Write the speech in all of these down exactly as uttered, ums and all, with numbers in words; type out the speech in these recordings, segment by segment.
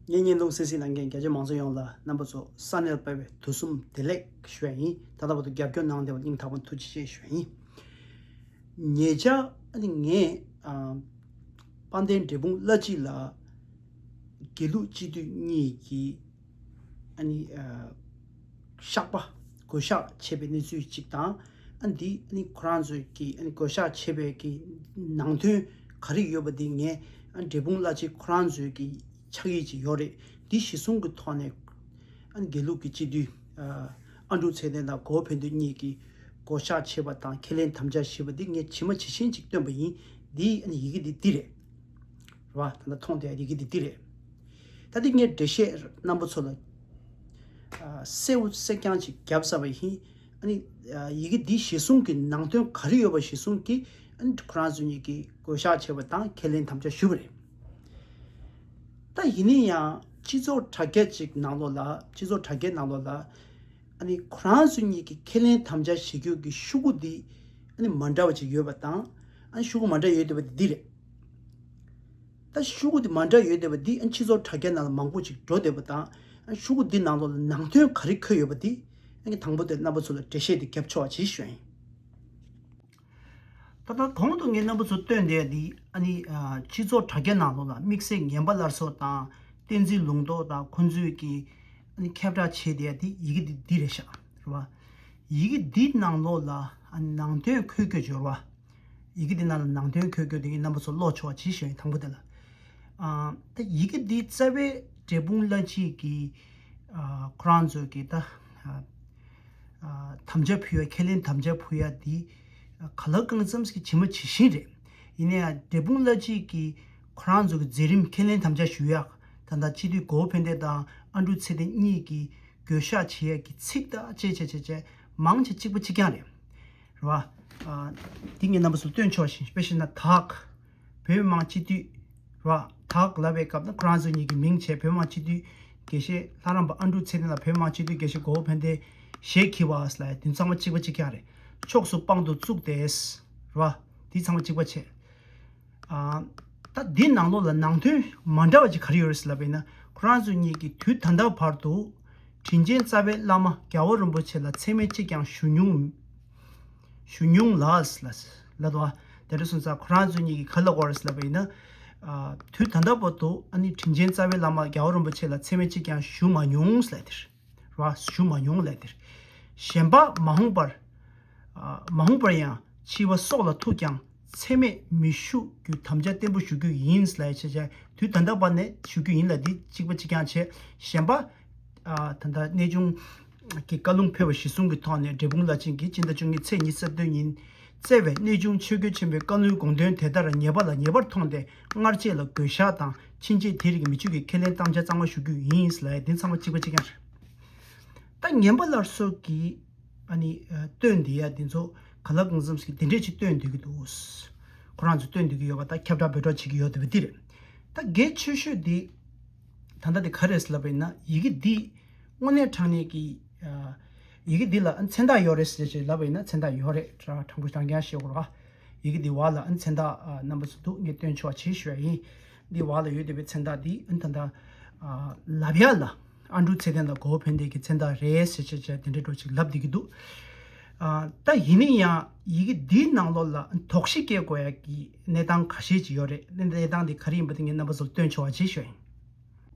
ངའི་བརྙན་ཐུང་གསན་གཟིགས་གནང་མཁན་རྒྱ་ཆེ་མང་ཚོགས་ཡོངས་ལ་རྣམ་པ་ཚོ་ས་གནས་ལ་ཕེབས་པའི་དུས་གསུམ་བདེ་ལེགས་ཞུ་ཡ་ཡིན། ད་ལྟ་བར་དུ་རྒྱབ་སྐྱོར་གནང་བསྡད་པ་སྙིང་ཐག་པ་ཐུགས་རྗེ་ཆེ་ཞུ་ཡ་ཡིན། ཉེ་ཆར་ཨ་ནི་ངས་ཨ་དཔལ་ལྡན་འབྲས་སྤུངས་བླ་སྤྱི་ལ་དགེ་ལུགས་སྤྱི་འཐུས་གཉིས་ཀྱིས་ཨ་ནི་ཨ་བཤགས་པ་གུས་ཞབས་བྱས་པའི་གནས་ཚུལ་གཅིག་དང་། ཨ་འདི་ཨ་ནི་ཁོ་རང་ཚོས་ཀྱིས་ཨ་ནི་གུས་ཞབས་བྱས་པའི་གི་ནང་དོན་ག་རེ་ཡོད་པ་འདི་ངས་ཨ་འབྲས་སྤུངས་བླ་སྤྱི་ཁོ་རང་ཚོས་ཀྱི་ཕྱག་ཡིག་ཅིག་ཡོད་རེད། འདི་གཞི་བཟུང་གི་ཐོག་ནས་ཨ་ནི་དགེ་ལུགས་ཀྱི་སྤྱི་འཐུས་ཨ་ཨ་འབྲུག་ཚེ་བརྟན་དང་གོ་བོ་ཕན་བདེ་གཉིས་ཀྱིས་གུས་ཞབས་བྱས་པ་དང་ཁས་ལེན་དམ་བཅའ་ཞུས་པ་འདི་ངས་ཇི་མ་ཇི་བཞིན་ཅིག་བཏོན་པ་ཡིན། འདི་ཨ་ནི་ཡི་གེ་འདི་འདི་རེད། རེད་བ། ད་ལྟ་མཐོང་བསྡད་ཡ་ཡི་གེ་འདི་འདི་རེད། ད་འདི་ངས་འགྲེལ་བཤད་རྣམ་པ་ཚོ་ལ་ཨ་གསལ་བོ་གསལ་རྐྱང་ཅིག་བརྒྱབ་ཚར་བ་ཡིན། ཨ་ནི་ཨ་ཡི་གེ་འདི་གཞི་བཟུང་གི་ནང་དོན་ག་རེ་ཡོད་པ་གཞི་བཟུང་གིས་ཨ་ནི་ཁོ་རང་ཚོ་གཉིས་ཀྱིས་གུས་ཞབས་བྱས་པ་དང་ཁས་ལེན་དམ་བཅའ་ཞུས་པ་རེད། ད་ཡིན་ན་ཡང་སྤྱི་ཚོགས་དྲ་རྒྱ་ཅིག་ནང་ལོགས་ལ་སྤྱི་ཚོགས་དྲ་རྒྱའི་ནང་ལོགས་ལ་ཨ་ནི་ཁོ་རང་ཚོ་གཉིས་ཀྱིས་ཁས་ལེན་དམ་བཅའ་བྱེད་རྒྱུ་གི་ཤོག་གུ་འདི་ཨ་ནི་མ་འདྲ་བ་ཅིག་ཡོད་པ་དང་། ཨ་ནི་ཤོག་གུ་མ་འདྲ་ཡོད་བསྡད་པ་འདི་འདི་རེད། ད་ཤོག་གུ་འདི་མ་འདྲ་ཡོད་བསྡད་པ་འདི་ཨ་ནི་སྤྱི་ཚོགས་དྲ་རྒྱ་ནང་ལ་མང་པོ་ཅིག་འགྲོ་བསྡད་པ་དང་། ཨ་ནི་ཤོག་གུ་འདི་ནང་ལོགས་ལ་ནང་དོན་ག་རེ་འཁོད་ཡོད་པ་འདི་ཨ་ནི་དང་པོ་དེ་རྣམ་པ་ཚོ་ལ་འགྲེལ་བཤད་དེ་རྒྱབ་ཆོག་པ་ཅིག་ཞུ་ཡ་ཡིན། ད་ལྟ་གོང་དུ་ངས་རྣམ་པ་ཚོ་སྟོན་བསྡད་འདི་ཨ་ནི་ཨ་སྤྱི་ཚོགས་དྲ་རྒྱ་ནང་ལོགས་ལ་དམིགས་བསལ་ངན་པ་སླར་གསོ་དང་བསྟན་འཛིན་ལུང་རྟོགས་དང་ཁོང་ཚོས་ཀྱིས་ཨ་ནི་ཁྱབ་བསྒྲགས་བྱས་བསྡད་འདི་ཡི་གེ་འདི་འདི་རེད་ཤག་རེད་བ། ཡི་གེ་འདི་ནང་ལོགས་ལ་ཨ་ནི་ནང་དོན་འཁོད་འཁོད་འབྱོར་བ། ཡི་གེ་འདི་ནང་ལ་ནང་དོན་འཁོད་འཁོད་འདི་ངས་རྣམ་པ་ཚོ་ཀློག་ཆོག་པ་ཅིག་ཞུ་ཡ་ཡིན། དང་པོ་དེ་ལ། ཨ་ད་ཡི་གེ་འདི་རྩ་བའི་འབྲས་སྤུངས་བླ་སྤྱི་གིས་ཨ་ཁོ་རང་ཚོས་ཀྱིས་ད་ཨ་ཨ་དམ་བཅའ་ཕུལ་ཡ་ཁས་ལེན་དམ་བཅའ་ཕུལ་ཡ་འདི་ཨ་ག་ལ་གང་འཚམས་ཀྱི་ཇི་མ་ཇི་བཞིན་རེད། ཡིན་ན་ཡང་འབྲས་སྤུངས་བླ་སྤྱི་གིས་ཁོ་རང་ཚོ་གི་མཛད་རིམ་ཁས་ལེན་དམ་བཅའ་ཞུ་ཡ་ད་ལྟ་སྤྱི་འཐུས་གོ་བོ་ཕན་བདེ་དང་ཨ་འབྲུག་ཚེ་བརྟན་གཉིས་ཀྱིས་གུས་ཞབས་བྱེད་ཡ་གི་ཚིག་དང་བཅས་བྱས་བྱས་བྱས་མང་ཆེ་གཅིག་པ་གཅིག་རྐྱང་རེད། རེད་བ། ཨ་འདི་ངས་རྣམ་པ་ཚོར་སྟོན་ཆོག་ཞིང་། དཔེ་བཞག་ན་དྭགས་བོད་མི་མང་སྤྱི་འཐུས་རེད་བ། དྭགས་ལབ་པའི་སྐབས་ན་ཁོ་རང་ཚོ་གཉིས་ཀྱི་མིང་བྱས། བོད་མི་མང་སྤྱི་འཐུས་དགེ་བཤེས་ལྷ་རམས་པ་ཨ་འབྲུག་ཚེ་བརྟན་ལ་བོད་མི་མང་སྤྱི་འཐུས་དགེ་བཤེས་གོ་བོ་ཕན་བདེ་ཞེས་འཁྱེར་བ་ལབ་ཡ་དེ་ཚང་མ་གཅིག་པ་གཅིག་རྐྱང་རེད། ཕྱོགས་སུ་དཔང་དུ་བཙུགས་ཏེ་རེད་བ། དེ་ཚང་མ་གཅིག་པ་བྱས། ཨ་ད་འདི་ནང་ལོགས་ལ་ནང་དོན་མ་འདྲ་བ་ཅིག་ག་རེ་ཡོད་རེད་ཟེར་ལབ་པ་ཡིན་ན། ཁོ་རང་ཚོ་གཉིས་ཀྱིས་དུས་ད་ལྟ་བར་དུ་དྲིན་ཅན་རྩ་བའི་བླ་མ་རྒྱལ་བ་རིན་པོ་ཆེ་ལ་མཚན་སྨད་གཅིག་ཀྱང་ཞུ་མྱོང་ཞུ་མྱོང་ལགས་ལ་ལབ་འདུག་བ། དེ་འདྲ་སོང་ཙང་ཁོ་རང་ཚོ་གཉིས་ཀྱིས་ག་ལབ་དགོས་རེད་ཟེར་ལབ་པ་ཡིན་ན། ཨ་དུས་ད་ལྟ་བར་དུ་ཨ་ནི་དྲིན་ཅན་རྩ་བའི་བླ་མ་རྒྱལ་བ་རིན་པོ་ཆེ་ལ་མཚན་སྨད་གཅིག་ཀྱང་ཞུ་མ་མྱོང་ལབ་དེ་རེད་བ། ཞུ་མ་མྱོང་ལབ་དེ་རེད། གཞན་པ་མ་འོངས་པར་ཨ་མ་འོངས་པར་ཡང་འཆི་བ་སྲོག་ལ་ཐུག་ཀྱང་མཚན་སྨད་མི་ཞུ་རྒྱུ་དམ་བཅའ་བརྟན་པོ་ཞུ་རྒྱུ་ཡིན་ལབ་བྱས་བྱས། དུས་ད་ལྟ་བར་ནས་ཞུ་རྒྱུ་ཡིན་ལབ་འདི་གཅིག་པ་གཅིག་རྐྱང་བྱས། གཞན་པ་ཨ་ད་ལྟ་གནས་ཆུང་གི་བཀའ་ལུང་ཕེབས་པ་གཞིར་བཟུང་གི་ཐོག་ནས་འབྲས་སྤུངས་བླ་ཆེན་གྱིས་སྤྱི་ཟླ་བཅུ་གཉིས་ཚེས་ཉི་ཤུ་རྩ་བདུན་ཉིན་བསྩལ་བའི་གནས་ཆུང་ཆོས་རྒྱལ་ཆེན་པོའི་བཀའ་ལུང་དགོངས་དོན་དེ་ལྟར་ངེས་པ་ལ་ངེས་པར་མཐོང་སྟེ་སྔར་བཅས་ལ་གུས་ཞབས་དང་ཕྱིན་ཆད་དེ་རིགས་མི་བྱེད་ཀྱི་ཁས་ལེན་དམ་བཅའ་གཙང་མ་ཞུ་རྒྱུ་ཡིན་ལབ་ཡ་འདི་ཚང་མ་གཅིག་པ་གཅིག་རྐྱང་རེད། ད་ངན་པ་སླར་གསོ་གི་ཨ་ནི་ཨ་སྟོན་འདི་ཡ་འདི་ཚོ་ག་ལ་གང་འཚམས་ཀྱི་འདི་འདྲས་ཅིག་སྟོན་འདོད་ཀྱི་འདུག་ཁོ་རང་ཚོ་སྟོན་འདོད་ཀྱི་ཡོད་པ་དང་ཁྱབ་བསྒྲགས་འབོད་སྒྲ་བྱེད་ཀྱི་ཡོད་བསྡད་པ་འདི་རེད། ད་གལ་ཆེ་ཤོས་འདི་ད་ལྟ་འདི་ག་རེད་ལབ་པ་ཡིན་ན། ཡི་གེ་འདི་དངོས་གནས་དྲང་གནས་ཀྱི་ཨ་ཡི་གེ་འདི་ལ་ཨ་མཚན་རྟགས་ཡོད་རེད་ཟེར་ཅིག་ལབ་པ་ཡིན་ན་མཚན་རྟགས་ཡོད་རེད། དྲ་དྲང་པོ་རྐྱང་རྐྱང་བཤད་དགོས་རེད་བ། ཡི་གེ་འདི་བར་ལ་ཨ་མཚན་རྟགས་ཨ་རྣམ་པ་ཚོ་འདུག་ངས་སྟོན་ཆོག་ཅེས་ཞུ་ཡ་ཡིན། འདི་བར་ལ་ཡོད་བསྡད་པའི་མཚན་རྟགས་འདི་ཨ་ད་ལྟ་ཨ་ལབ་ཡ་ལ་ཨ་འབྲུག་ཚེ་བརྟན་ལ་གོ་བོ་ཕན་བདེ་གི་མཚན་རྟགས་རེད་ཟེར་བྱས་བྱས་དེ་འདྲའི་འགྲོ་ཅིག་ལབ་བསྡད་ཀྱི་འདུག་ཨ་ད་ཡིན་ན་ཡང་ཡི་གེ་འདིའི་ནང་ལོགས་ལ་དོགས་གཞི་སྐྱེ་དགོས་ཡ་གི་གནས་སྟངས་ཁ་ཤས་ཅིག་ཡོད་རེད། གནས་སྟངས་འདི་ག་རེ་ཡིན་པ་དེ་ངས་རྣམ་པ་ཚོར་སྟོན་ཆོག་པ་ཅིག་ཞུ་ཡ་ཡིན།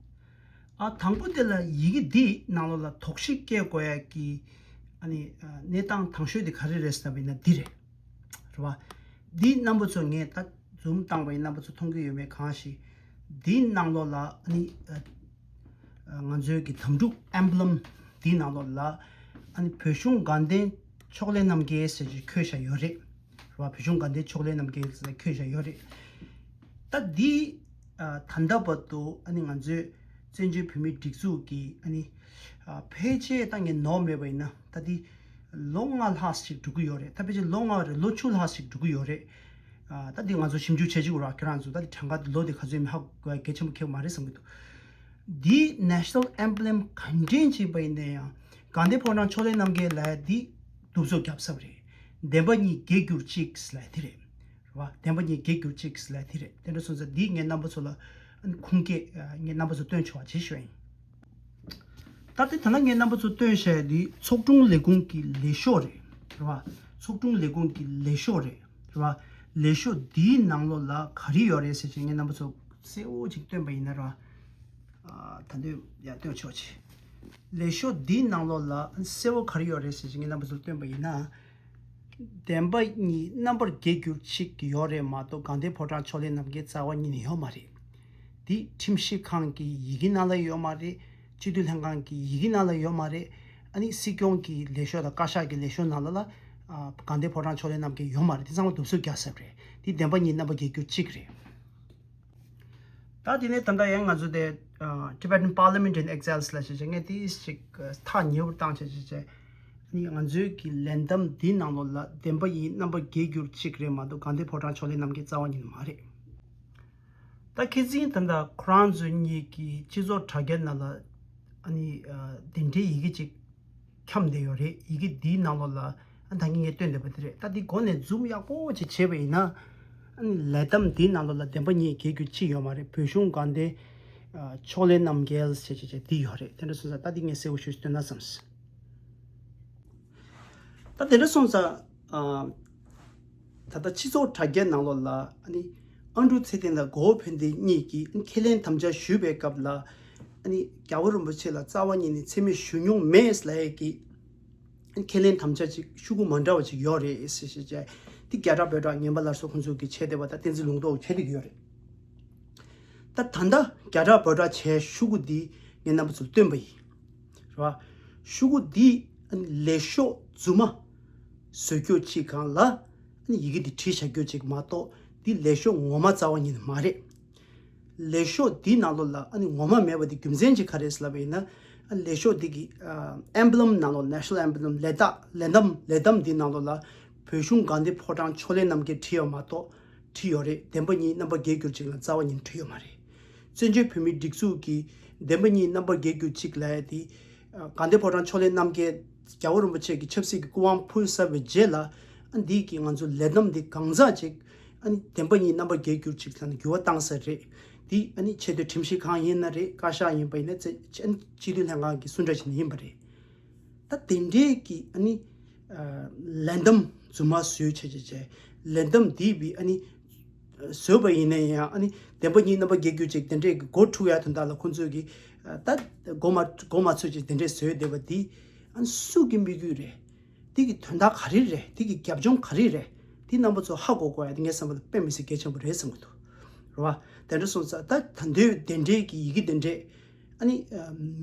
ཨ་དང་པོ་དེ་ལ་ཡི་གེ་འདིའི་ནང་ལོགས་ལ་དོགས་གཞི་སྐྱེ་དགོས་ཡ་གི་ཨ་ནི་ཨ་གནས་སྟངས་དང་ཤོས་དེ་ག་རེ་རེད་ཟེར་བ་ཡིན་ན་འདི་རེད། རེད་བ། འདི་རྣམ་པ་ཚོ་ངས་ད་zoom་བཏང་བ་ཡིན། རྣམ་པ་ཚོ་མཐོང་གི་ཡོད་མེད་གང་ཤེས། འདིའི་ནང་ལོགས་ལ་ཨ་ནི་ཨ་ང་ཚོའི་གི་དམ་ཕྲུག་emblem་འདིའི་ནང་ལོགས་ལ་ཨ་ནི་བོད་གཞུང་དགའ་ལྡན་ཕྱོགས་ལས་རྣམ་རྒྱལ་ཟེར་གྱི་འཁོད་བཞག་ཡོད་རེད། རེད་བ། བོད་གཞུང་དགའ་ལྡན་ཕྱོགས་ལས་རྣམ་རྒྱལ་ཟེར་འཁོད་བཞག་ཡོད་རེད། ད་འདི་ཨ་ད་ལྟ་བར་དུ་ཨ་ནི་ང་ཚོའི་བཙན་བྱོལ་བོད་མིའི་སྒྲིག་འཛུགས་ཀྱི་ཨ་ནི་ཨ་ཕལ་ཆེར་ད་ངས་ནོར་མེད་པ་ཡིན་ན་ད་འདི་ལོ་ལྔ་ལྷག་ཞིག་འགྲོ་གི་ཡོད་རེད། ད་ཕལ་ཆེར་ལོ་ལྔ་རེད། ལོ་བཅུ་ལྷག་ཞིག་འགྲོ་གི་ཡོད་རེད། ཨ་ད་འདི་ང་ཚོ་ཞིབ་འཇུག་བྱེད་ཀྱི་ཡོད་ར། ཁྱེད་རང་ཚོ་ད་འདི་གྲངས་ཀ་འདི་ལོ་འདི་ག་ཚོད་མི་ཧ་གོ་ཡ་གལ་ཆེན་པོ་ཁེལ་མ་རེད་བསམ་གྱི་འདུག་འདི་national emblem་ག་འདྲེན་བྱས་པ་ཡིན་ན་ཡང་དགའ་ལྡན་ཕོ་བྲང་ཕྱོགས་ལས་རྣམ་རྒྱལ་ལ་འདི་གདུབ་བཟོ་བརྒྱབ་ཚར་བ་རེད། བདེན་པ་གཉིས་བརྒྱད་གྱུར་ཅིག་ལ་འདི་རེད། རེད་བ། བདེན་པ་གཉིས་བརྒྱད་གྱུར་ཅིག་ལ་འདི་རེད། དེ་འདྲ་སོང་ཙང་འདི་ངས་རྣམ་པ་ཚོ་ལ་ ཁུངས་སྐྱེལ་ངས་རྣམ་པ་ཚོ་སྟོན་ཆོག་པ་བྱེད་ཞུ་ཡིན། ད་ལྟ་དེ་ད་ལྟ་ངས་རྣམ་པ་ཚོ་སྟོན་བཤད་འདི་ཚོགས་དྲུང་ལས་ཁུངས་ཀྱི་ལས་ཤོག་རེད། རེད་བ། ཚོགས་དྲུང་ལས་ཁུངས་ཀྱི་ལས་ཤོག་རེད། རེད་བ། ལས་ཤོག་འདིའི་ནང་ལོགས་ལ་ག་རེ་ཡོད་རེད་ཟེར་བྱས་ངས་རྣམ་པ་ཚོ་གསལ་བོ་ཅིག་སྟོན་པ་ཡིན་ན་རེད་བ། ད་འདོད་ཡ་སྟོན་ཆོག་ཆེ། ལས་ཤོག་འདིའི་ནང་ལོགས་ལ་གསལ་བོ་ག་རེ་ཡོད་རེད་ཟེར་བྱས་ངས་རྣམ་པ་ཚོར་སྟོན་པ་ཡིན་ན། བདེན་པ་གཉིས་རྣམ་པར་རྒྱལ་གྱུར་ཅིག་ཡོད་རེད་མ་གཏོགས་དགའ་ལྡན་ཕོ་བྲང་ཕྱོགས་ལས་རྣམ་རྒྱལ་རྩ་བ་ཉིད་ནས་ཡོད་མ་རེད། འདི་ཁྲིམས་ཞིབ་ཁང་གི་ཡི་གེ་ནང་ལ་ཡོད་མ་རེད། སྤྱི་འཐུས་ལྷན་ཁང་གི་ཡི་གེ་ནང་ལ་ཡོད་མ་རེད། ཨ་ནི་སྲིད་སྐྱོང་གི་ལས་ཤོག་དང་བཀའ་ཤག་གི་ལས་ཤོག་ནང་ལ་ལ་ཨ་དགའ་ལྡན་ཕོ་བྲང་ཕྱོགས་ལས་རྣམ་རྒྱལ་ཡོད་མ་རེད། འདི་ཚང་མ་གདུབ་སུ་རྒྱག་ཟེར་བ་རེད། འདི་བདེན་པ་གཉིས་རྣམ་པར་རྒྱལ་གྱུར་ཅིག་རེད། ད་དེ་ནས་ད་ལྟ་ཡང་ང་ཚོ་དེ་Tibetan Parliament in Exile ལ་ཞེས་བྱས་ངས་དེ་ཞིག་ཐག་ཉེ་བོར་བཏང་བྱས་བྱས་བྱས་ནི་ང་ཚོའི་གི་ལན་གཏམ་འདིའི་ནང་ལོགས་ལ་བདེན་པ་ཡིན་རྣམ་པར་རྒྱལ་གྱུར་ཅིག་རེད་མ་གཏོགས་དགའ་ལྡན་ཕོ་བྲང་ཕྱོགས་ལས་རྣམ་རྒྱལ་རྩ་བ་ཉིད་ནས་མ་རེད། ད་ཁྱེད་ཚོས་ད་ལྟ་ཁོ་རང་ཚོ་གཉིས་ཀྱི་སྤྱི་ཚོགས་དྲ་རྒྱ་ནང་ལ་ཨ་ནི་དེ་འདྲའི་ཡི་གེ་ཅིག་འཁྱམས་བསྡད་ཡོད་རེད། ཡི་གེ་འདིའི་ནང་ལོགས་ལ་ཨ་ད་གིན་ངས་སྟོན་བསྡད་པ་དེ་རེད། ད་འདི་འགོ་ནས་འཛུམ་ཡག་པོ་ཅིག་བྱས་པ་ཡིན་ན། ཨ་ནི་ལས་གཏམ་འདིའི་ནང་ལོགས་ལ་བདེན་པ་གཉིས་རྒྱལ་རྒྱུ་ཅི་ཡོད་མ་རེད། བོད་གཞུང་དགའ་ལྡན་ཕྱོགས་ལས་རྣམ་རྒྱལ་ཞེས་བྱས་བྱས་འདི་ཡོད་རེད། དེ་འདྲ་སོང་ཙང་ད་འདི་ངས་གསལ་བོ་ཞུས་སྟོན་ན་བསམས། ད་དེ་འདྲ་སོང་ཙང་ཨ་ད་ལྟ་སྤྱི་ཚོགས་དྲ་རྒྱའི་ནང་ལོགས་ལ་ཨ་ནི་ཨ་འབྲུག་ཚེ་བརྟན་དང་གོ་བོ་ཕན་བདེ་གཉིས་ཀྱིས་ཨ་ནི་ཁས་ལེན་དམ་བཅའ་ཞུས་པའི་སྐབས་ལ་ཨ་ནི་རྒྱལ་བ་རིན་པོ་ཆེ་ལ་རྩ་བ་ཉིད་ནས་མཚན་སྨད་ཞུ་མྱོང་མེད་ལབ་ཡས་ཀྱི་ཨ་ནི་ཁས་ལེན་དམ་བཅའ་ཅིག་ཤོག་གུ་མ་འདྲ་བ་ཅིག་ཡོད་རེད་ཟེར་བཤད་བྱས། འདི་རྒྱ་གྲགས་བོད་གྲགས་ངན་པ་སླར་གསོ་ཁོང་ཚོ་གིས་བྱས་བསྡད་པ་དང་བསྟན་འཛིན་ལུང་རྟོགས་བྱས་བསྡད་ཀྱི་ཡོད་རེད། ད་ད་ལྟ་རྒྱ་གྲགས་བོད་གྲགས་བྱས་ཤོག་གུ་འདི་ངས་རྣམ་པ་ཚོར་སྟོན་པ་ཡིན། རེད་བ། ཤོག་གུ་འདི་ལས་ཤོག་རྫུན་མ་བཟོ་རྒྱུ་ཅིག་སྒང་ལ་ཡི་གེ་འདི་བྲིས་བཞག་རྒྱུ་ཅིག་མ་གཏོགས་འདི་ལས་ཤོག་ངོ་མ་རྩ་བ་ཉིད་ནས་མ་རེད། ལས་ཤོག་འདི་ནང་ལོགས་ལ་ཨ་ནི་ངོ་མ་མེད་པ་འདི་རྒྱུ་མཚན་ཅིག་ག་རེ་ཟེར་ལབ་པ་ཡིན་ན། ཨ་ལས་ཤོག་འདི་གི་ཨ་emblem ནང་ལོགས་national emblem ལས་རྟགས་ལས་གཏམ་ལས་གཏམ་འདི་ནང་ལོགས་ལ་བོད་གཞུང་དགའ་ལྡན་ཕོ་བྲང་ཕྱོགས་ལས་རྣམ་རྒྱལ་བྲིས་ཡོད་མ་གཏོགས་བྲིས་ཡོད་རེད། བདེན་པ་གཉིས་རྣམ་པར་རྒྱལ་གྱུར་ཅིག་ལ་རྩ་བ་ཉིད་བྲིས་ཡོད་མ་རེད། བཙན་བྱོལ་བོད་མིའི་སྒྲིག་འཛུགས་ཀྱི་བདེན་པ་གཉིས་རྣམ་པར་རྒྱལ་གྱུར་ཅིག་ལབ་ཡ་དེ། དགའ་ལྡན་ཕོ་བྲང་ཕྱོགས་ལས་རྣམ་རྒྱལ་རྒྱལ་བ་རིན་པོ་ཆེ་གི་ཆབ་སྲིད་ཀྱི་སྐུ་དབང་ཕུལ་ཚར་བའི་རྗེས་ལ། ཨ་འདིས་ཀྱི་ང་ཚོ་ལས་གཏམ་འདི་གང་ཟག་ཅིག་ཨ་ནི་བདེན་པ་གཉིས་རྣམ་པར་རྒྱལ་གྱུར་ཅིག་ལ་ནི་འགྱུར་བ་བཏང་ས་རེད། འདི་ཨ་ནི་ཆེས་མཐོའི་ཁྲིམས་ཞིབ་ཁང་ཡིན་ན་རེད། བཀའ་ཤག་ཡིན་པ་ཡིན་ན་ཚེ་ཨ་ནི་སྤྱི་འཐུས་ལྷན་ཁང་གི་གསུང་གྲོས་བྱས་ནས་ཡིན་པ་རེད། ད་དེ་འདྲའི་གི་ཨ་ནི་ལས་གཏམ་རྫུན་མ་བཟོས་བྱས་བྱས་བྱས་ལས་གཏམ་འདི་བི་ཨ་ནི་བཟོས་པ་ཡིན་ན་ཡང་ཨ་ནི་བདེན་པ་གཉིས་རྣམ་པར་རྒྱལ་གྱུར་ཅིག་དེ་འདྲའི་གི་མགོ་འཁྲུག་ཡ་དོན་དག་ལ་ཁོང་ཚོས་གི་ད་མགོ་མ་མགོ་མ་ཚོས་ཅིག་དེ་འདྲའི་བཟོས་བསྡད་པ་འདི་ཨ་ནི་སུ་གི་དམིགས་ཡུལ་རེད། འདི་གི་དོན་དག་ག་རེ་རེད། འདི་གི་རྒྱབ་ལྗོངས་ག་རེ་རེད། འདི་རྣམ་པ་ཚོ་ཧ་གོ་དགོས་ཡ་འདི་ངའི་བསམ་པ་ལ་དཔེ་མི་སྲིད་གལ་ཆེན་པོ་རེད་བསམ་གི་འདུག་རེད་བ། དེ་འདྲ་སོང་ཙང་ད་ད་འདོད་དེ་འདྲའི་གི་ཡི་གེ་དེ་འདྲའི་ཨ་ནི་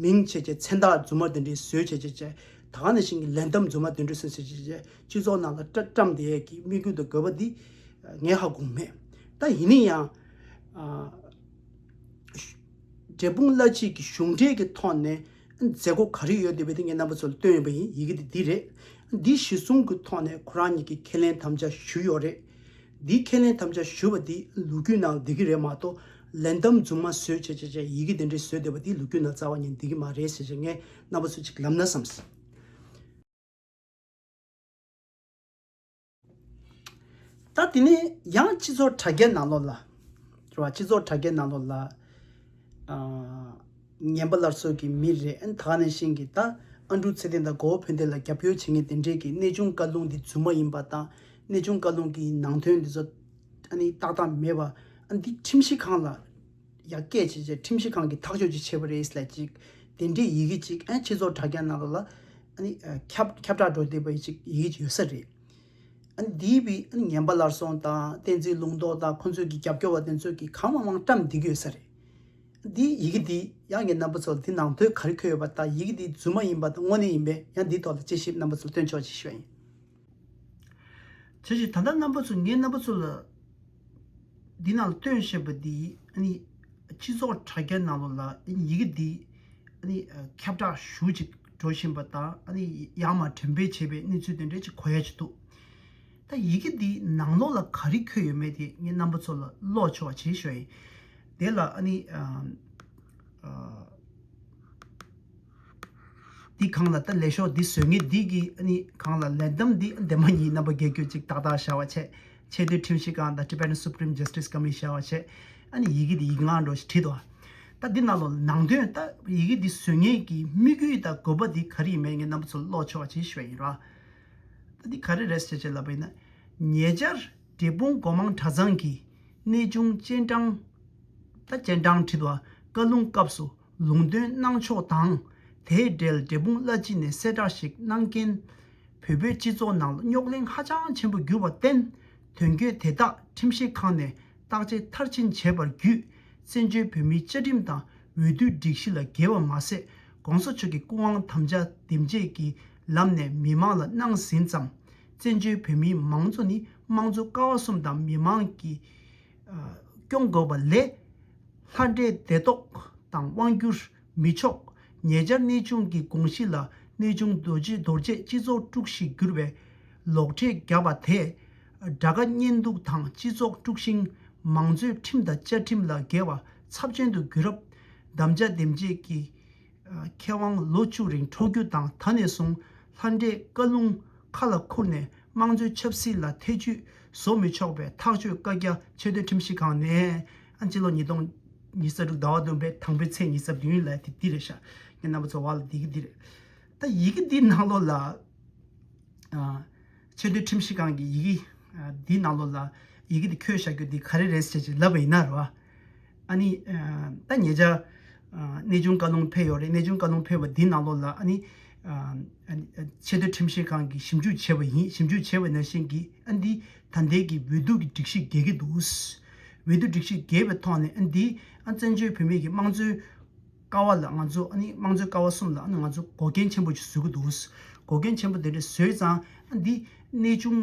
མིང་བྱས་བྱས་མཚན་རྟགས་རྫུན་མ་དེ་འདྲའི་བཟོས་བྱས་བྱས་བྱས་ད་ག་ནང་བཞིན་གི་ལས་གཏམ་རྫུན་མ་དེ་འདྲ་བཟོས་བྱས་བྱས་བྱས་སྤྱི་ཚོགས་ནང་ལ་བཀྲ་བཀྲམ་བསྡད་ཡས་ཀྱི་དམིགས་ཡུལ་དང་དགོས་པ་འདི་ངས་ཧ་གོ་མེད། ད་ཡིན་ན་ཡང་འབྲས་སྤུངས་བླ་སྤྱི་གི་གཞུང་འབྲེལ་གྱི་ཐོག་ནས་མཛད་སྒོ་ག་རེ་ཡོད་བསྡད་པ་དེ་ངས་རྣམ་པ་ཚོ་ལ་སྟོན་ཡོད་པ་ཡིན། ཡི་གེ་དེ་འདི་རེད། འདི་གཞི་བཟུང་གི་ཐོག་ནས་ཁོ་རང་ཉིད་ཀྱིས་ཁས་ལེན་དམ་བཅའ་ཞུས་ཡོད་རེད། འདི་ཁས་ལེན་དམ་བཅའ་ཞུ་བ་འདི་ལོ་རྒྱུས་ནང་འདི་གི་རེད་མ་གཏོགས་ལས་གཏམ་རྫུན་མ་བཟོས་བྱས་བྱས་བྱས་ཡི་གེ་དེ་འདྲའི་བཟོས་བསྡད་པ་འདི་ལོ་རྒྱུས་ནང་རྩ་བ་ཉིད་འདི་གི་མ་རེད་ཟེར་བྱས་ངས་རྣམ་པ་ཚོ་ཅིག་ལབ་ན་བསམས། ད་དེ་ནས་ཡང་སྤྱི་ཚོགས་དྲ་རྒྱའི་ནང་ལོགས་ལ། རེད་བ། སྤྱི་ཚོགས་དྲ་རྒྱའི་ནང་ལོགས་ལ། ཨ། ངན་པ་སླར་གསོ་གི་མི་རེད། ཨ་ནི་ད་ག་ནང་བཞིན་གྱི་ད་ཨ་འབྲུག་ཚེ་བརྟན་དང་གོ་བོ་ཕན་བདེ་ལ་རྒྱབ་སྐྱོར་བྱེད་མཁན་དེ་འདྲས་ཀྱི་གནས་ཆུང་བཀའ་ལུང་འདི་རྫུན་མ་ཡིན་པ་དང་གནས་ཆུང་བཀའ་ལུང་གི་ནང་དོན་འདི་ཚོ་ཨ་ནི་ཏག་ཏག་མེད་པ། ཨ་འདི་ཁྲིམས་ཞིབ་ཁང་ལ་ཡར་སྐད་བྱས་བྱས་ཁྲིམས་ཞིབ་ཁང་གིས་ཐག་གཅོད་ཅིག་བྱས་པ་རེད་ལབ་ཅིག་དེ་འདྲའི་ཡི་གེ་ཅིག་ཨ་སྤྱི་ཚོགས་དྲ་རྒྱ་ནང་ལོགས་ལ་ཨ་ནི་ཁྱབ་ཁྱབ་བསྒྲགས་འགྲོ་བསྡད་པ་ཡི་ཅིག་ཡི་གེ་ཅིག་ཡོད་ས་རེད། ཨ་ནི་འདིའི་བི་ཨ་ནི་ངན་པ་སླར་གསོ་དང་བསྟན་འཛིན་ལུང་རྟོགས་དང་ཁོང་ཚོའི་གི་རྒྱབ་སྐྱོར་བ་དེ་ཚོས་གི་གང་མང་མང་བཀྲམ་བསྡད་ཀྱི་ཡོད་ས་རེད། འདིའི་ཡི་གེ་འདི་ཡང་ངས་རྣམ་པ་ཚོར་འདི་ནང་དོན་ག་རེ་འཁོད་ཡོད་པ་དང་ཡི་གེ་འདི་རྫུན་མ་ཡིན་པ་དང་དངོས་གནས་ཡིན་པས་ཡང་འདིའི་ཐོག་ལ་དཔྱད་ཞིབ་རྣམ་པ་ཚོར་སྟོན་ཆོག་ཅེས་ཞུ་བ་ཡིན། བྱས་ཙང་ད་ལྟ་རྣམ་པ་ཚོ་ངས་རྣམ་པ་ཚོ་ལ་འདི་ནང་ལ་སྟོན་བཤད་པ་འདི་ཨ་ནི་སྤྱི་ཚོགས་དྲ་རྒྱ་ནང་ལོགས་ལ་ཡི་གེ་འདི་ཨ་ནི་ཁྱབ་བསྒྲགས་ཞེ་པོ་ཅིག་འགྲོ་བཞིན་པ་དང་ཨ་ནི་ཡར་མར་འགྲེམས་སྤེལ་བྱས་པའི་གནས་ཚུལ་དེ་འདྲ་ཅིག་གོ་ཡ་ཅིག་འདུག་ད་ཡི་གེ་འདི་ནང་ལོགས་ལ་ག་རེ་འཁོད་ཡོད་མེད་དེ་ངས་རྣམ་པ་ཚོ་ལ་ཀློག་ཆོག་པ་བྱེད་ཞུ་ཡིན། དེ་ལ་ཨ་ནི་ཨ་ཨ་འདི་སྒང་ལ་ད་ལས་ཤོག་འདི་བཟོ་མཁན་འདི་གི་ཨ་ནི་སྒང་ལ་ལས་གཏམ་འདི་བདེན་པ་ཡིན་རྣམ་པར་རྒྱལ་གྱུར་ཅིག་ཏག་ཏག་བཞག་པ་བྱས། ཆེས་མཐོའི་ཁྲིམས་ཞིབ་ཁང་དང་Tibetan Supreme Justice Commission བྱས་པ་བྱས། ཨ་ནི་ཡི་གེ་འདི་ཡིག་ངག་འདྲ་ཞིག་བྲིས་འདུག་ད་འདི་ནང་ལོགས་ནང་དོན་ད་ཡི་གེ་འདི་བཟོ་མཁན་གྱི་དམིགས་ཡུལ་དང་དགོས་པ་འདི་ག་རེ་ཡིན་མིན་ངས་རྣམ་པ་ཚོར་ཀློག་ཆོག་པ་ཅིག་ཞུ་བ་ཡིན་ར། ད་འདི་ག་རེ་རེད་ཟེར་ཅེས་ལབ་པ་ཡིན་ན། ཉེ་ཆར་འབྲས་སྤུངས་སྒོ་མང་གྲྭ་ཚང་གིས་གནས་ཆུང་སྤྱན་དྲངས། ད་སྤྱན་དྲངས་བྲིས་འདུག་བཀའ་ལུང་སྐབས་སུ་ལུང་འདོན་གནང་ཕྱོགས་དང་། དེའི་འབྲེལ་འབྲས་སྤུངས་བླ་སྤྱི་ནས་གསལ་བསྒྲགས་ཤིག་གནང་རྐྱེན། བོད་པའི་སྤྱི་ཚོགས་ནང་ལ་རྙོག་གླེང་ཧ་ཅང་ཆེན་པོ་གྱུར་བར་བརྟེན། དོན་འཁྱོལ་དེ་དག་ཁྲིམས་ཞིབ་ཁང་ནས་བརྟག་དཔྱད་མཐར་ཕྱིན་བྱས་པར་བརྒྱུད། བཙན་བྱོལ་བོད་མིའི་བཅའ་ཁྲིམས་དང་འོས་བསྡུའི་སྒྲིག་གཞི་ལ་འགལ་བ་མ་ཟད། ༸གོང་ས་མཆོག་གི་སྐུ་དབང་དམ་བཅའ་དེབ་འབྱེད་ཀྱི་ལམ་ནས་མི་མང་ལ་གནང་ཟིན་ཙམ། བཙན་བྱོལ་བོད་མིའི་མང་གཙོ་ནི་དམངས་གཙོ་ཀ་བ་གསུམ་དང་མི་མང་གིས་ཨ་སྐྱོང་དགོས་པ་ལས། ལྷ་འདྲེ་སྡེ་ཐོག་དང་དབང་བསྒྱུར་མི་ཆོག་ཉེ་ཆར་གནས་ཆུང་གི་དགོངས་གཞི་ལ་གནས་ཆུང་རྡོ་རྗེ་རྡོ་རྗེ་སྤྱི་ཚོགས་དཀྲུག་ཤིང་བསྒྱུར་བའི་ལོག་འགྲེལ་བརྒྱབ་པ་དེས། དགྲ་དགའ་གཉེན་སྡུག་དང་སྤྱི་ཚོགས་དཀྲུག་ཤིང་། མང་གཙོའི་ཁྲིམས་དང་བཅའ་ཁྲིམས་ལ་འགལ་བ་ཚབས་ཆེན་དུ་གྱུར་རབས། དམ་བཅའ་དེབ་འབྱེད་ཀྱི་ཁེ་དབང་ལོ་བཅུ་རིང་འཕྲོག་རྒྱུ་དང་། ད་ནས་བཟུང་ལྷ་འདྲེའི་བཀའ་ལུང་ཁ་ལ་ཁུར་ནས་དམངས་གཙོའི་ཆབ་སྲིད་ལ་ཐེ་ཇུས་བཟོ་མི་ཆོག་པའི་ཐག་གཅོད་བཀའ་རྒྱ་ཆེས་མཐོའི་ཁྲིམས་ཞིབ་ཁང་ནས། ཨ་སྤྱི་ལོ་ཉིས་སྟོང་ཉི་ཤུ་རྩ་དྲུག་ཟླ་བ་བདུན་པའི་དང་པོའི་ཚེས་ཉི་ཤུ་རྩ་བདུན་ལ་དེ་འདི་རེད་ཤག་ངས་རྣམ་པ་ཚོ་བ་ལ་འདི་གི་འདི་རེད། ད་ཡི་གེ་འདིའི་ནང་ལོགས་ལ། ཨ་ཆེས་མཐོའི་ཁྲིམས་ཞིབ་ཁང་གི་ཡི་གེ་ཨ་འདིའི་ནང་ལོགས་ལ་ཡི་གེ་འདི་འཁྱོལ་བཞག་རྒྱུ་འདི་ག་རེ་རེད་ཟེར་ཅིག་ལབ་པ་ཡིན་ན་རེད་བ། ཨ་ནི་ཨ་ད་ཉེ་ཆར་ཨ་གནས་ཆུང་བཀའ་ལུང་ཕེབས་ཡོད་རེད། གནས་ཆུང་བཀའ་ལུང་ཕེབས་པ་འདིའི་ནང་ལོགས་ལ་ཨ་ནི་ཨ་ཨ་ནི་ཆེས་མཐོའི་ཁྲིམས་ཞིབ་ཁང་གིས་ཞིབ་འཇུག་བྱས་པ་ཡིན། ཞིབ་འཇུག་བྱས་པ་ནང་བཞིན་གྱི་ཨ་འདི་ད་ལྟའི་གི་འོས་བསྡུ་གི་སྒྲིག་གཞི་འགལ་གྱི་འདུག་འོས་བསྡུ་སྒྲིག་གཞི་འགལ་བའི་ཐོག་ནས་ཨ་འདི་ཨ་བཙན་བྱོལ་བོད་མིའི་གི་དམངས་གཙོའི་ཀ་བ་ལ་ང་ཚོ་ཨ་ནི་དམངས་གཙོའི་ཀ་བ་གསུམ་ལ་ཨ་ནི་ང་ཚོ་འགོག་རྐྱེན་ཆེན་པོ་ཞིག་བཟོ་གི་འདུག་འགོག་རྐྱེན་ཆེན་པོ་དེ་འདྲ་བཟོས་ཙང་ཨ་འདི་གནས་ཆུང་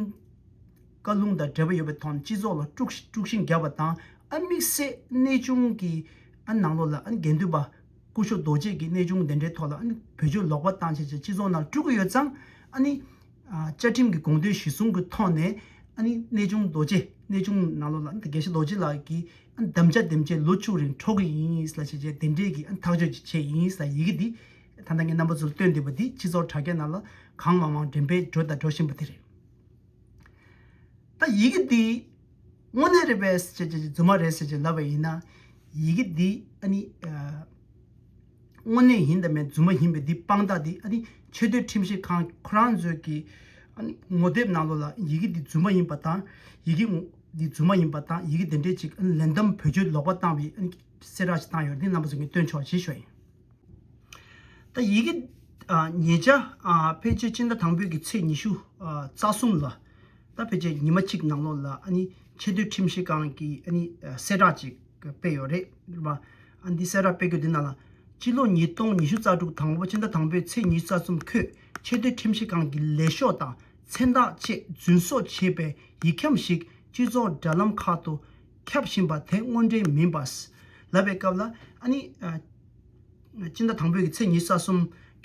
བཀའ་ལུང་དང་འབྲེལ་བ་ཡོད་པའི་ཐོག་ནས་སྤྱི་ཚོགས་ལ་དཀྲུག་དཀྲུག་ཤིང་བརྒྱབ་པ་དང་། ཨ་དམིགས་བསལ་གནས་ཆུང་གི་ཨ་ནང་ལོགས་ལ་ཨ་ནི་དགེ་འདུན་པ་སྐུ་ཞབས་རྡོ་རྗེ་གིས་གནས་ཆུང་དེ་འདྲའི་ཐོག་ལ་ཨ་ནི་བེད་སྤྱོད་ལོག་པ་བཏང་བྱས་བྱས་སྤྱི་ཚོགས་ནང་དཀྲུག་གི་ཡོད་ཙང་། ཨ་ནི་ཨ་བཅའ་ཁྲིམས་ཀྱི་དགོངས་དོན་གཞིར་བཟུང་གི་ཐོག་ནས་ཨ་ནི་གནས་ཆུང་རྡོ་རྗེ། གནས་ཆུང་ནང་ལོགས་ལ་ཨ་ནི་དགེ་བཤེས་རྡོ་རྗེ་ལགས་ཀྱིས་ཨ་ནི་དམ་བཅའ་དེབ་འབྱེད་ལོ་བཅུ་རིང་འཕྲོག་གི་ཡིན་ལ་བྱས་བྱས་དེ་འདྲས་ཀྱི་ཨ་ནི་ཐག་གཅོད་ཅིག་བྱས་ཡིན་ལ་ཡི་གེ་འདི་ད་ལྟ་ངས་རྣམ་པ་ཚོར་སྟོན་བསྡད་པ་འདི་སྤྱི་ཚོགས་དྲ་རྒྱ་ནང་ལ་གང་མང་མང་འགྲེམས་སྤེལ་འགྲོ་དང་འགྲོ་བཞིན་པ་དེ་རེད། ད་ཡི་གེ་འདི་དངོས་གནས་རེད་པས་ཟེར་བྱས་རྫུན་མ་རེད་ཟེར་བྱས་ལབ་པ་ཡིན་ན། ཡི་གེ་འདི་ཨ་ནི་ཨ་དངོས་གནས་ཡིན་དང་མིན་རྫུན་མ་ཡིན་པའི་འདི་དཔང་རྟགས་འདི་ཨ་ནི་ཆེས་མཐོའི་ཁྲིམས་ཞིབ་ཁང་ཁོ་རང་ཚོས་ཀྱི་ཨ་ནི་ངོ་དེབ་ནང་ལོགས་ལ་ཡི་གེ་འདི་རྫུན་མ་ཡིན་པ་དང་། ཡི་གེ་ངོ་འདི་རྫུན་མ་ཡིན་པ་དང་། ཡི་གེ་འདི་འདྲས་ཅིག་ཨ་ནི་ལན་གཏམ་བེད་སྤྱོད་ལོག་པ་བཏང་བའི་ཨ་ནི་གསལ་བསྒྲགས་ཤིག་བཏང་ཡོད་རེད། འདི་རྣམ་པ་ཚོ་ངས་སྟོན་ཆོག་ཅེས་ཞུ་བ་ཡིན། ད་ཡི་གེ་ཨ་ཉེ་ཆར་ཨ་ཕལ་ཆེར་སྤྱི་ཟླ་དང་པོའི་གི་ཚེས་ཉི་ཤུ་ཨ་རྩ་གསུམ་ལ། ད་ཕལ་ཆེར་ཉི་མ་གཅིག་ནང་ལོགས་ལ་ཨ་ནི་ཆེས་མཐོའི་ཁྲིམས་ཞིབ་ཁང་གི་ཨ་ནི་ཨ་གསལ་བསྒྲགས་ཅིག་སྤེལ་ཡོད་རེད་རེད་པ། ཨ་འདི་གསལ་བསྒྲགས་སྤེལ་རྒྱུ་འདི་ནང་ལ། སྤྱི་ལོ་ཉིས་སྟོང་ཉི་ཤུ་རྩ་དྲུག་དང་པོ་སྤྱི་ཟླ་དང་པོའི་ཚེས་ཉི་ཤུ་རྩ་གསུམ་འཁོད་ཆེས་མཐོའི་ཁྲིམས་ཞིབ་ཁང་གི་ལས་ཤོག་དང་མཚན་རྟགས་བཅས་རྫུན་བཟོ་བྱས་པའི་ཡིག་ཁྱམས་ཤིག་སྤྱི་ཚོགས་དྲ་ལམ་ཁག་ཏུ་ཁྱབ་བཞིན་པ་དེ་དངོས་འབྲེལ་མིན་པ། ལབ་པའི་སྐབས་ལ་ཨ་ནི་ཨ། སྤྱི་ཟླ་དང་པོའི་གི་ཚེས་ཉི་ཤུ་རྩ་གསུམ་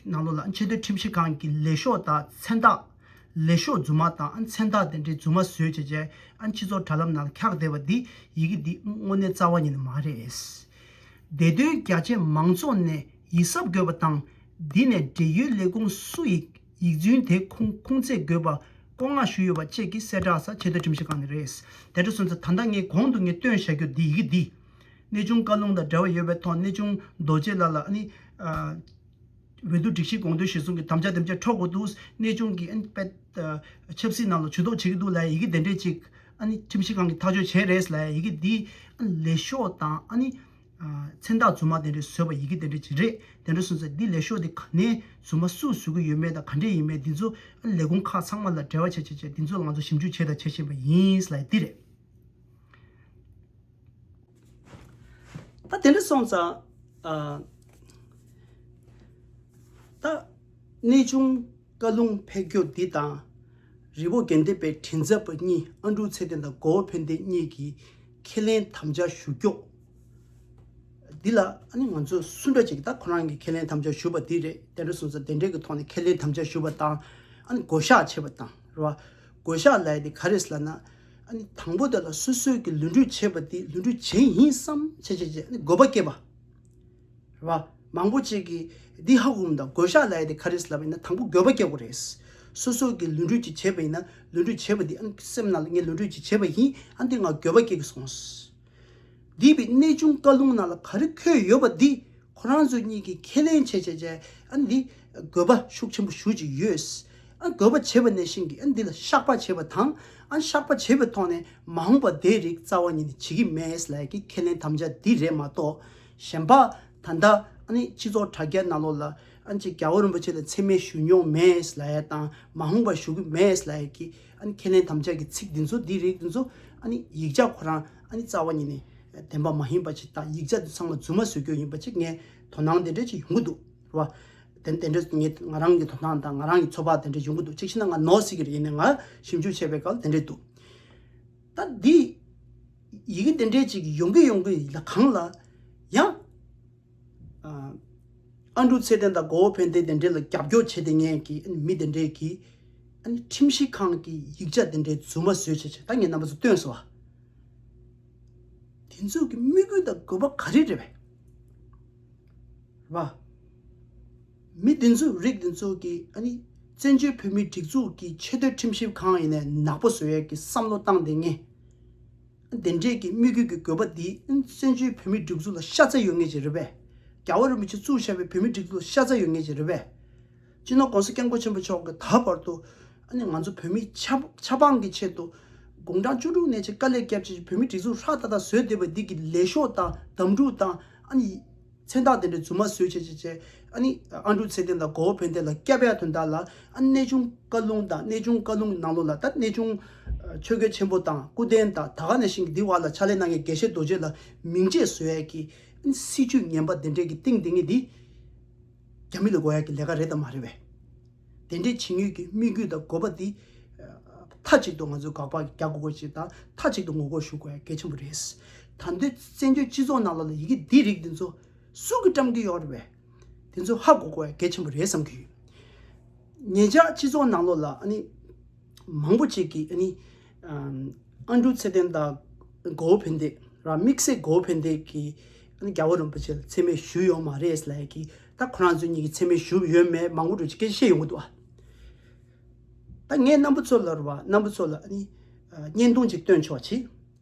ནང་ལོགས་ལ་ཆེས་མཐོའི་ཁྲིམས་ཞིབ་ཁང་གི་ལས་ཤོག་དང་མཚན་རྟགས། ལས་ཤོག་རྫུན་མ་དང་མཚན་རྟགས་དེ་འདྲའི་རྫུན་མ་བཟོས་བྱས་བྱས་ཨ་སྤྱི་ཚོགས་དྲ་ལམ་ནང་ཁྱབ་བསྡད་པ་འདི་ཡི་གེ་འདི་དངོས་གནས་རྩ་བ་ཉིད་ནས་མ་རེད། བདེ་དོན་རྒྱ་ཆེ་མང་ཚོགས་ནས་ཡིད་གཟབ་དགོས་པ་དང་། འདི་ནས་འབྲེལ་ཡོད་ལས་ཁུངས་སུ་ཡིག་ཡིག་རྫུན་དེ་ཁུངས་ཁུངས་བཙན་དགོས་པ་བཀོད་མངགས་ཞུས་ཡོད་པ་བཅས་ཀྱི་གསལ་བསྒྲགས་ས་ཆེས་མཐོའི་ཁྲིམས་ཞིབ་ཁང་ནས་རེད། དེ་འདྲ་སོང་ཙང་ད་ལྟ་ངས་གོང་དུ་ངས་སྟོན་བཞག་རྒྱུ་འདི་ཡི་གེ་འདི། གནས་ཆུང་བཀའ་ལུང་དང་འབྲེལ་བ་ཡོད་པའི་ཐོག་གནས་ཆུང་རྡོ་རྗེ་ལགས་ལ་ཨ་ནི་ཨ་འོས་བསྡུ་སྒྲིག་གཞི་དགོངས་དོན་གཞིར་བཟུང་གི་དམ་བཅའ་དེ་འདྲ་འཕྲོག་དགོས་འདུག་གནས་ཆུང་གིས་ཨ་ནི་དཔེ་ཨ་ཆབ་སྲིད་ནང་ལ་ཇུས་གཏོགས་བྱེད་ཀྱི་འདུག་ལབ་ཡ་ཡི་གེ་དེ་འདྲས་ཅིག་ཨ་ནི་ཁྲིམས་ཞིབ་ཁང་གིས་ཐག་གཅོད་བྱས་རེད་ལབ་ཡ་ཡི་གེ་འདི་ཨ་ནི་ལས་ཤོག་དང་ཨ་ནི་ཨ་མཚན་རྟགས་རྫུན་མ་དེ་འདྲས་བཟོས་པ་ཡི་གེ་དེ་འདྲས་ཅིག་རེད། དེ་འདྲ་སོང་ཙང་འདི་ལས་ཤོག་འདི་ག་ནས་རྫུན་མ་སུས་བཟོ་གི་ཡོད་མེད་དང་ག་འདྲས་ཡིན་མེད་འདི་ཚོ་ཨ་ནི་ལས་ཁུངས་ཁག་ཚང་མ་ལ་འབྲེལ་བ་བྱས་བྱས་བྱས་འདི་ཚོ་ལ་ང་ཚོ་ཞིབ་འཇུག་བྱས་དང་བྱེད་བཞིན་པ་ཡིན་ལབ་ཡ་འདི་རེད། ད་དེ་འདྲ་སོང་ཙང་། ཨ། ད་གནས་ཆུང་བཀའ་ལུང་ཕེབས་རྒྱུ་འདི་དང་། རི་བོ་དགེ་ལྡན་པའི་མགྲིན་ཚབ་པ་གཉིས་ཨ་འབྲུག་ཚེ་བརྟན་དང་གོ་བོ་ཕན་བདེ་གཉིས་ཀྱིས་ཁས་ལེན་དམ་བཅའ་ཞུ་རྒྱུ། འདི་ལ་ཨ་ནི་ང་ཚོ་སུ་འདྲ་ཅིག་ད་ཁོ་རང་གིས་ཁས་ལེན་དམ་བཅའ་ཞུས་པ་འདི་རེད། དེ་འདྲ་སོང་ཙང་དེ་འདྲའི་གི་ཐོག་ནས་ཁས་ལེན་དམ་བཅའ་ཞུས་པ་དང་། ཨ་ནི་བགོ་བཤའ་བྱས་པ་དང་རེད་བ། བགོ་བཤའ་ལབ་ཡ་དེ་ག་རེ་ཟེར་ལབ་ན། ཨ་ནི་དང་པོ་དེ་ལ་སོ་སོས་ཀྱི་ལུས་འབྲེལ་བྱས་པ་དེ་ལུས་འབྲེལ་བྱས་ཡིན་བསམ་བྱས་བྱས་བྱས་ཨ་ནི་དགོས་པ་སྐྱེས་པ། རེད་བ། མང་པོ་ཅིག་གིས་འདི་ཧ་གོ་མི་འདུག་བགོ་བཤའ་ལབ་ཡ་དེ་ག་རེ་ཟེར་ལབ་པ་ཡིན་ན་དང་པོ་དགོས་པ་སྐྱེ་དགོས་རེད། སོ་སོ་གི་ལུས་འབྲེལ་ཅིག་བྱས་པ་ཡིན་ན་ལུས་འབྲེལ་བྱས་པ་འདི་ཨ་ནི་སེམས་ནང་ལ་ངས་ལུས་འབྲེལ་ཅིག་བྱས་པ་ཡིན་ཨ་འདི་ང་དགོས་པ་སྐྱེ་གི་སོང་། འདས་པའི་གནས་ཆུང་བཀའ་ལུང་ནང་ལ་ག་རེ་འཁོད་ཡོད་པ་འདི་ཁོ་རང་ཚོ་གཉིས་ཀྱིས་ཁས་ལེན་བྱས་བྱས་བྱས་ཨ་ནི་འདི་དགོས་པ་ཤུགས་ཆེན་པོ་ཞེ་ཅིག་ཡོད། ཨ་དགོས་པ་བྱས་པ་ནང་བཞིན་གྱི་ཨ་ནི་འདི་ལ་བཤགས་པ་བྱས་པ་དང་ཨ་བཤགས་པ་བྱས་པའི་ཐོག་ནས་མ་འོངས་པ་དེའི་རིགས་རྩ་བ་ཉིད་ནས་བྱེད་ཀྱི་མེད་ལབ་ཀྱི་ཁས་ལེན་དམ་བཅའ་འདི་རེད་མ་གཏོགས། གཞན་པ་ད་ལྟ་ཨ་ནི་སྤྱི་ཚོགས་དྲ་རྒྱ་ནང་ལོགས་ལ་ཨ་ནི་ཅིག་རྒྱལ་བ་རིན་པོ་ཆེ་ལ་མཚན་སྨད་ཞུ་མྱོང་མེད་ལབ་ཡ་དང་མ་འོངས་པ་ཞུ་གི་མེད་ལབ་ཡ་གི་ཨ་ནི་ཁས་ལེན་དམ་བཅའ་གི་ཚིག་འདི་ཚོ་འདི་རིགས་འདི་ཚོ་ཨ་ནི་ཡིག་ཆ་ཁོ་རང་ཨ་ནི་རྩ་བ་ཉིད་ནས་བདེན་པ་མ་ཡིན་པ་ཅིག་དང་ཡིག་ཆ་འདི་ཚང་མ་རྫུན་མ་བཟོ་རྒྱུ་ཡིན་པ་ཅིག་ངས་དོ་སྣང་དེ་འདྲ་ཅིག་ཡོང་གི་འདུག་རེད་བ། དེ་དེ་འདྲ་ངས་ང་རང་གི་དོ་སྣང་དང་ང་རང་གི་ཚོད་དཔག་དེ་འདྲ་ཡོང་གི་འདུག་གཅིག་བྱས་ན་ང་ནོར་སྲིད་ཀྱི་རེད། ཡིན་ནའི་ང་ཞིབ་འཇུག་བྱས་པའི་སྐབས་དེ་འདྲ་འདུག་ད་འདི་ཡི་གེ་དེ་འདྲ་ཅིག་ཡོང་གི་ཡོང་གི་ལ་གང་ལ་ཡང་། ཨ་ཨ་འབྲུག་ཚེ་བརྟན་དང་མགོ་བོ་ཕན་བདེ་དེ་འདྲས་ལ་རྒྱབ་སྐྱོར་བྱེད་དེ་ངས་ཀྱི་ཨ་ནི་མི་དེ་འདྲས་ཀྱི་ཨ་ནི་ཁྲིམས་ཞིབ་ཁང་གི་ཡིག་ཆ་དེ་འདྲས་རྫུན་མ་བཟོས་བྱས་བྱས་ད་ངས་རྣམ་པ་ཚོ་སྟོན་སོང་བ། དེ་ཚོ་གི་དམིགས་ཡུལ་དང་དགོས་པ་ག་རེ་རེད་པས། རེད་བ། མི་དེ་ཚོ་རིགས་དེ་ཚོ་གི་ཨ་ནི་བཙན་བྱོལ་བོད་མིའི་སྒྲིག་འཛུགས་ཀྱི་ཆེས་མཐོའི་ཁྲིམས་ཞིབ་ཁང་ཡིན་ནའི་ནག་པོ་བཟོ་ཡས་ཀྱི་བསམ་བློ་བཏང་དེ་ངས། དེ་འདྲས་ཀྱི་དམིགས་ཡུལ་གྱི་དགོས་པ་འདི་བཙན་བྱོལ་བོད་མིའི་སྒྲིག་འཛུགས་ལ་ཤ་ཚ་ཡོད་མཁན་ཅིག་རེད་པས། རྒྱལ་བ་རིན་པོ་ཆེ་བཙུགས་བཞག་པའི་བོད་མིའི་སྒྲིག་འཛུགས་ལ་ཤ་ཚ་ཡོད་མཁན་ཅིག་རེད་པས། སྤྱི་ནོར་༸གོང་ས་༸སྐྱབས་མགོན་ཆེན་པོ་མཆོག་གིས་ད་བར་དུ་ཨ་ནི་ང་ཚོ་བོད་མིའི་ཆབ་ཆབ་འབངས་ཀྱི་ཆེད་དུ་དགུང་གྲངས་བཅུ་དྲུག་ནས་ཅིག་དཀའ་ལས་བརྒྱབ་བྱས་བོད་མིའི་སྒྲིག་འཛུགས་ཧྲག་ཏག་ཏག་བཟོས་བསྡད་པ་འདི་གི་ལས་ཤོག་དང་གདམ་འཁྲུག་དང་ཨ་ནི། མཚན་རྟགས་དེ་འདྲ་རྫུན་མ་བཟོས་བྱས་བྱས་བྱས་ཨ་ནི་ཨ་འབྲུག་ཚེ་བརྟན་དང་མགོ་བོ་ཕན་བདེ་ལ་སྐྱབས་ཡ་དོན་དག་ལ་ཨ་གནས་ཆུང་བཀའ་ལུང་དང་གནས་ཆུང་བཀའ་ལུང་ནང་ལོགས་ལ་ད་གནས་ཆུང་ཆོས་དགེ་ཆེན་པོ་དང་སྐུ་རྟེན་དང་ད་ག་ནང་བཞིན་གྱི་འདི་བར་ལ་ཕྱག་ལས་གནང་མཁན་དགེ་བཤེས་རྡོ་རྗེ་ལ་མིང་ཆད་བཟོ་ཡ་གི་ཨ་ནི་སྲིད་བྱུས་ངན་པ་དེ་འདྲས་ཀྱི་སྟེང་དེ་ངས་འདི་རྒྱ་མི་ལ་དགོས་ཡ་གི་ལས་ཀ་རེད་དམ་མ་རེད་པས། དེ་འདྲའི་བྱེད་ནུས་ཀྱི་དམིགས་ཡུལ་དང་དགོས་པ་འདི་མཐའ་གཅིག་ཏུ་ང་ཚོས་དགག་པ་རྒྱག་དགོས་ཀྱི་དང་མཐའ་གཅིག་ཏུ་ངོ་རྒོལ་ཞུ་དགོས་ཡ་གལ་ཆེན་པོ་རེད། ད་འདི་བཙན་བྱོལ་སྤྱི་ཚོགས་ནང་ལོགས་ལ་ཡི་གེ་འདི་རིགས་འདི་ཚོ་སུ་གིས་བཀྲམ་གྱི་ཡོད་རེད་པས། དེ་ཚོ་ཧ་གོ་དགོས་ཡ་གལ་ཆེན་པོ་རེད་བསམ་གྱི་ཡོད། ཉེ་ཆར་སྤྱི་ཚོགས་ནང་ལོགས་ལ་ཨ་ནི་མང་པོ་ཅིག་གིས་ཨ་ནི་ཨ་འབྲུག་ཚེ་བརྟན་དང་མགོ་བོ་ཕན་བདེ་ར་དམིགས་བསལ་མགོ་བོ་ཕན་བདེ་གིས་ཨ་ནི་རྒྱལ་བ་རིན་པོ་ཆེ་ལ་མཚན་སྨད་ཞུས་ཡོད་མ་རེད་ལབ་ཡ་གི་ད་ཁོ་རང་ཚོ་གཉིས་ཀྱིས་མཚན་སྨད་ཞུས་ཡོད་མེད་མང་པོ་འགྲོ་ཅིག་སྐད་ཆ་བཤད་ཡོང་གི་འདུག་ཨ། ད་ངས་རྣམ་པ་ཚོ་ལ་ར་བ་རྣམ་པ་ཚོ་ལ་ཨ་ནི་ཨ་བརྙན་ཐུང་ཅིག་སྟོན་ཆོག་ཅིག་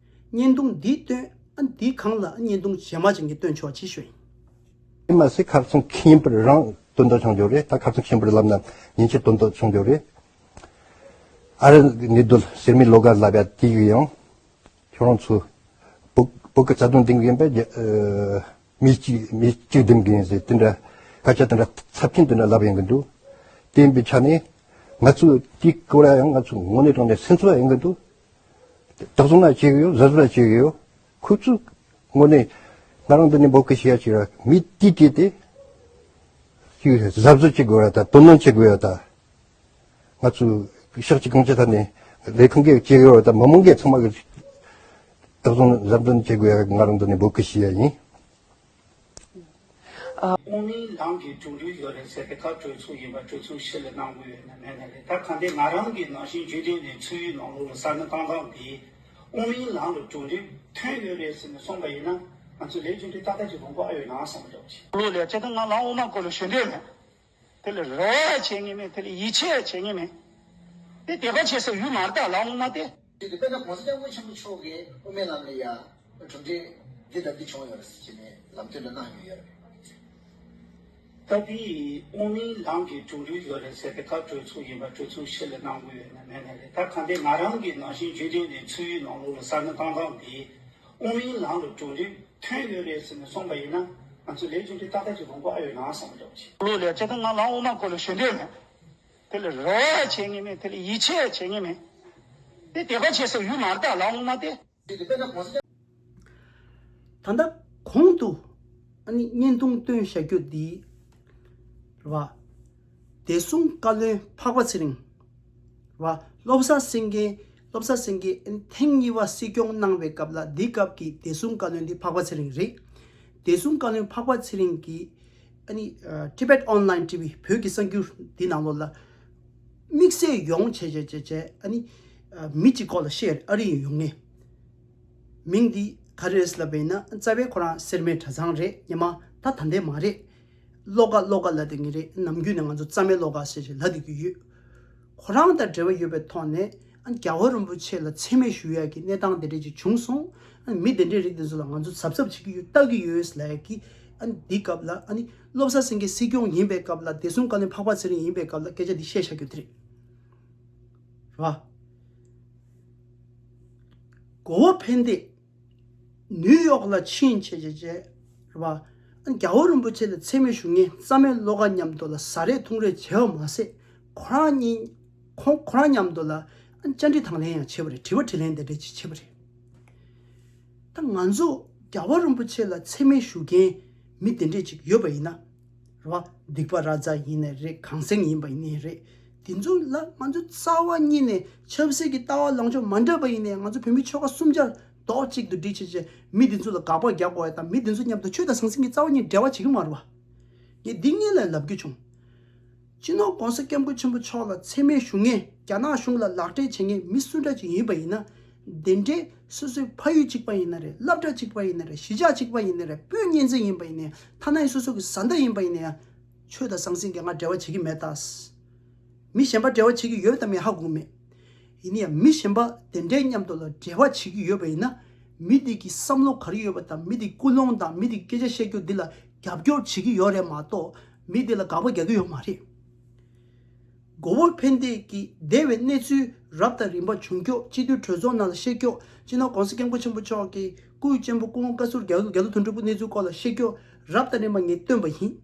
བརྙན་ཐུང་འདི་སྟོན་ཨ་འདི་སྒང་ལ་བརྙན་ཐུང་གཞན་མ་ཅིག་ངས་སྟོན་ཆོག་ཅིག་ཞུ་ཡིན། དེ་མ་ཟད་ཁ་སང་མཁན་པོ་རང་དོན་དག་བྱུང་འགྱོ་རེད། ད་ཁ་སང་མཁན་པོ་ལབ་ན་ཉིན་ཕྱེད་དོན་དག་བྱུང་འགྱོ་རེད། ཨ་རི་ནི་དུལ་ཟེར་མི་ལོ་ག་ལབ་ཡ་དེ་ཡི་ཡང་ཁྱོད་རང་ཚོ་བོད་བོད་ཀྱི་རྩ་དོན་འདིང་གི་ཡིན་པས་ཨ་མི་གཅིག་མི་གཅིག་འདེམས་གི་ཡིན་ཟེར་དེ་འདྲ་སྐད་ཆ་དེ་འདྲ་ཚབས་ཆེན་དེ་འདྲ་ལབ་ཡོང་གི་འདུག་དེ་ཡིན་པའི་ཆ་ནས་ང་ཚོ་དེའི་སྐོར་ལ་ཡང་ང་ཚོ་དངོས་གནས་དྲང་གནས་སེམས་འཚབ་ཡོང་གི་འདུག་དག་སོང་ན་བྱེད་གི་ཡོད། གཟབ་གཟབ་བྱེད་གི་ཡོད། ཁོ་ཚོས་དངོས་གནས་ང་རང་འདི་ནས་འབོད་སྐུལ་ཞུ་ཡ་ཅིག་ར་མི་དེ་དེ་དེ་ཅིག་གཟབ་གཟབ་བྱེད་དགོས་ར་ད་དོ་སྣང་བྱེད་དགོས་ཡ་ད། ང་ཚོས་ཤག་ཅིག་གང་ཅི་ཐ་ནས་ལས་ཁུངས་གིས་བྱེད་གི་ཡོད་ར་ད་མི་མང་གིས་ཚང་མ་གི་དག་སོང་གཟབ་གཟབ་བྱེད་དགོས་ཡ་ང་རང་འདི་ནས་འབོད་སྐུལ་ཞུ་ཡ་ཡིན། ཨ། དབུ་མའི་ལམ་གྱི་གྲུབ་འབྲས་ཡོད་རེད་ཟེར་ཏེ་ཁ་གྲོས་ཚོགས་ཡིན་པ་གྲོས་ཚོགས་ཕྱི་ལ་གནང་དགོས་ཡོད་ན་མེད་ན་རེད། ད་ག་འདྲས་ང་རང་གི་ནང་བཞིན་རྒྱུན་ལྡན་ནས་འཚོ་བའི་ནང་ལོགས་ལ་ཟ་སྣ་བཏང་སྟངས་དེ་དབུ་མའི་ལམ་ལ་གྲུབ་འབྲས་ཐོན་ཡོད་རེད་ཟེར་ནས་གསུངས་པ་ཡིན་ན་ང་ཚོ་ལས་རྒྱུ་འབྲས་ཏག་ཏག་ཅིག་ཡོང་གི་ཨ་ཡོད་ན་བསམ་པ་འདྲ་བོ་ཞིག་ལོ་ལས་བྱེད་དང་ང་ལ་དབུ་མ་སྐོར་ལ་ཞུ་འདོད་མེད། དེ་ལ་རེ་བ་བྱེད་ངེས་མེད། དེ་ལ་ཡིད་ཆེས་བྱེད་ངེས་མེད། དེ་དད་པ་བྱེད་སའི་ཡུལ་མ་རེད་ད་ལམ་དབུ་མ་དེ། དེ་དཔེར་ན་༸གོང་ས་༸སྐྱབས་མགོན་ཆེན་པོ་མཆོག་གིས་དབུ་མའི་ལམ་ལ་ཡ་གྲུབ་འབྲས་འདི་དང་འདི་བྱུང་ཡོད་རེད་ཟེར་ནས་ལམ་སྟོན་དུ་གནང་ཡོད་ཡོད་རེད། ད་དེ་དབུ་མའི་ལམ་གྱི་གྲུབ་འབྲས་ཡོད་རེད་ཟེར་ཏེ་ཁ་གྲོས་ཚོགས་ཡིན་པ་གྲོས་ཚོགས་ཕྱི་ལ་གནང་དགོས་ཡོད་ན་མེད་ན་རེད། ད་ག་འདྲས་ང་རང་གི་ནང་བཞིན་རྒྱུན་ལྡན་ནས་འཚོ་བའི་ནང་ལོགས་ལ་ཟ་སྣ་བཏང་སྟངས་དེ། དབུ་མའི་ལམ་ལ་གྲུབ་འབྲས་ཐོན་ཡོད་རེད་ཟེར་ནས་གསུངས་པ་ཡིན་ན་ང་ཚོ་ལས་རྒྱུ་འབྲས་ཏག་ཏག་ཅིག་ཡོང་གི་ཨ་ཡོད་ན་བསམ་པ་འདྲ་བོ་ཞིག་ལོ་ལས་བྱེད་དང་ང་ལམ་དབུ་མ་སྐོར་ལ་ཞུ་འདོད་མེད། དེ་ལ་རེ་བ་བྱེད་ངེས་མེད། དེ་ལ་ཡིད་ཆེས་བྱེད་ངེས་མེད། དེ་དད་པ་བྱེད་སའི་ཡུལ་མ་རེད་ད་ལམ་དབུ་མ་དེ། ད་ལྟ་གོང་དུ་ཨ་ནི་བརྙན་ཐུང་སྟོན་བཞག་རྒྱུ་འདི་རེད་བ། བདེ་སྲུང་བཀའ་བློན་འཕགས་པ་ཚེ་རིང་། རེད་བ། བློ་བཟང་སེང་གེ། བློ་བཟང་སེང་གེ་ཨ་ནི་ཐེངས་གཉིས་པ་སྲིད་སྐྱོང་གནང་བའི་སྐབས་ལ་འདི་སྐབས་ཀྱི་བདེ་སྲུང་བཀའ་བློན་འདི་འཕགས་པ་ཚེ་རིང་རེད། བདེ་སྲུང་བཀའ་བློན་འཕགས་པ་ཚེ་རིང་གིས་ཨ་ནི་ཨ་Tibet Online T V བོད་ཀྱི་གསར་འགྱུར་འདི་ནང་ལོགས་ལ་དམིགས་བསལ་ཡོང་བྱས་བྱས་བྱས་བྱས་ཨ་ནི་ཨ་མི་གཅིག་སྐོར་ལ་བཤད་ཨ་རི་ཡིན་ཡོང་ངེས། མིང་འདི་ག་རེ་རེད་ལབ་པ་ཡིན་ན་རྩ་བའི་ཁོ་རང་སེར་སྨད་གྲྭ་ཚང་རེད། སྔོན་མ་ད་ད་ལྟའི་མ་རེད། བློ་དགའ་བློ་དགའ་ལབ་བསྡད་མཁན་རེད། ནམ་རྒྱུན་ནས་ང་ཚོ་རྩ་མེད་བློ་དགའ་ཟེར་ཞིག་ལབ་བསྡད་ཀྱི་ཡོད། ཁོ་རང་དང་འབྲེལ་བ་ཡོད་པའི་ཐོག་ནས་ཨ་རྒྱལ་བ་རིན་པོ་ཆེ་ལ་མཚན་སྨད་ཞུ་ཡག་གི་གནས་སྟངས་དེ་འདྲ་ཅིག་བྱུང་སོང་། ཨ་ནི་མི་དེ་འདྲའི་རིགས་དེ་ཚོ་ལ་ང་ཚོ་གཟབ་གཟབ་བྱེད་ཀྱི་ཡོད། ལྟ་གི་ཡོད་ལབ་ཀྱི། ཨ་ནི་འདི་སྐབས་ལ་ཨ་ནི་བློ་བཟང་སེང་གེ་སྲིད་སྐྱོང་ཡིན་པའི་སྐབས་ལ། བདེ་སྲུང་བཀའ་བློན་འཕགས་པ་ཚེ་རིང་ཡིན་པའི་སྐབས་ལ་སྐད་ཆ་འདི་བཤད་བཞག་རྒྱུ་དེ་རེད། རེད་བ། གོ་བོ་ཕན་བདེ་ནིའུ་ཡོག་ལ་ཕྱིན་བྱས་བྱས་བྱས། རེད་བ། ཨ་ནི་རྒྱལ་བ་རིན་པོ་ཆེ་ལ་མཚན་སྨད་ཞུ་མཁན་རྩ་མེད་བློ་དགའ་མཉམ་དུ་ལ་ཟ་རེས་འཐུང་རེས་བྱས་པ་མ་ཟད། ཁོ་རང་གཉིས་ཁོང་ཁོ་རང་མཉམ་དུ་ལ་ཨ་ནི་བཅར་འདྲི་དང་ལེན་ཡང་བྱས་པ་རེད། དྲི་བ་དྲིས་ལན་དེ་འདྲ་ཅིག་བྱས་པ་རེད། ད་ང་ཚོ་རྒྱལ་བ་རིན་པོ་ཆེ་ལ་མཚན་སྨད་ཞུ་མཁན་མི་དེ་འདྲས་ཅིག་ཡོད་པ་ཡིན་ན། རེད་བ། སྡིག་པ་ར་ཛ་ཡིན་ནའི་རེད། གངས་སེང་ཡིན་པ་ཡིན་ནའི་རེད། དེ་ཚོ་ལ་ང་ཚོ་རྩ་བ་ཉིད་ནས་ཆབ་སྲིད་ཀྱི་ལྟ་བ་ལངས་ཕྱོགས་མ་འདྲ་བ་ཡིན་ནའི། ང་ཚོ་བོད་མི་ཆོལ་ཁ་གསུམ་ཆར་རྡོག་གཅིག་ཏུ་སྒྲིལ་བྱས་བྱས་མི་དེ་ཚོ་ལ་དགག་པ་རྒྱག་དགོས་ཡ་དང་། མི་དེ་ཚོ་མཉམ་དུ་ཆོས་དང་ཟང་ཟིང་གི་རྩ་བ་ཉིད་འབྲེལ་བ་བྱེད་ཀྱི་མ་རེད་བ། ངས་འདི་སྔོན་ལ་ལབ་རྒྱུ་བྱུང་། སྤྱི་ནོར་༸གོང་ས་༸སྐྱབས་མགོན་ཆེན་པོ་མཆོག་ལ་མཚན་སྨད་ཞུ་མཁན། རྒྱ་ནག་གཞུང་ལ་ལག་སྦྲེལ་བྱེད་མཁན་མི་སུ་འདྲ་ཅིག་ཡིན་པ་ཡིན་ན། དེ་འདྲའི་སོ་སོའི་ཕ་ཡུལ་གཅིག་པ་ཡིན་ན་རེད། སློབ་གྲྭ་གཅིག་པ་ཡིན་ན་རེད། གཞིས་ཆགས་གཅིག་པ་ཡིན་ན་རེད། སྤུན་གཉེན་ཚན་ཡིན་པ་ཡིན་ན། ཐ་ན་སོ་སོ་གི་བཟའ་ཟླ་ཡིན་པ་ཡིན་ན་ཡང་། ཆོས་དང་ཟང་ཟིང་གི་ང་འབྲེལ་བ་བྱེད་ཀྱི་མེད་ད། མི་གཞན་པ་འབྲེལ་བ་བྱེད་ཀྱི་ཡོད་དམ་མེད་ཧ་གོ་མེད། ཡིན་ན་ཡང་མི་གཞན་པ་དེ་འདྲའི་མཉམ་དུ་ལ་འབྲེལ་བ་བྱེད་ཀྱི་ཡོད་པ་ཡིན་ན། མི་དེ་གི་བསམ་བློ་ག་རེ་ཡོད་པ་དང་། མི་དེ་ཀུན་སློང་དང་། མི་དེ་སྐད་ཆ་བཤད་རྒྱུ་འདི་ལ་རྒྱབ་སྐྱོར་བྱེད་ཀྱི་ཡོད་རེད་མ་གཏོགས། མི་དེ་ལ་དགག་པ་རྒྱག་གི་ཡོད་མ་རེད། གོ་བོ་ཕན་བདེ་གི་འདས་པའི་གནས་ཚུལ་རབ་དང་རིམ་པ་བྱུང་ཀྱོག་སྤྱི་འཐུས་གྲོས་ཚོགས་ནང་ལ་བཤད་ཀྱོག་སྤྱི་ནོར་༸གོང་ས་༸སྐྱབས་མགོན་ཆེན་པོ་མཆོག་གི་སྐུའི་གཅེན་པོ་སྐུ་ངོ་བཀའ་ཟུར་རྒྱ་རྒྱ་ལོ་དོན་གྲུབ་ཀྱི་གནས་ཚུལ་སྐོར་ལ་བཤད་ཀྱོག་རབ་དང་རིམ་པ་ངས་བཏོན་པ་ཡིན།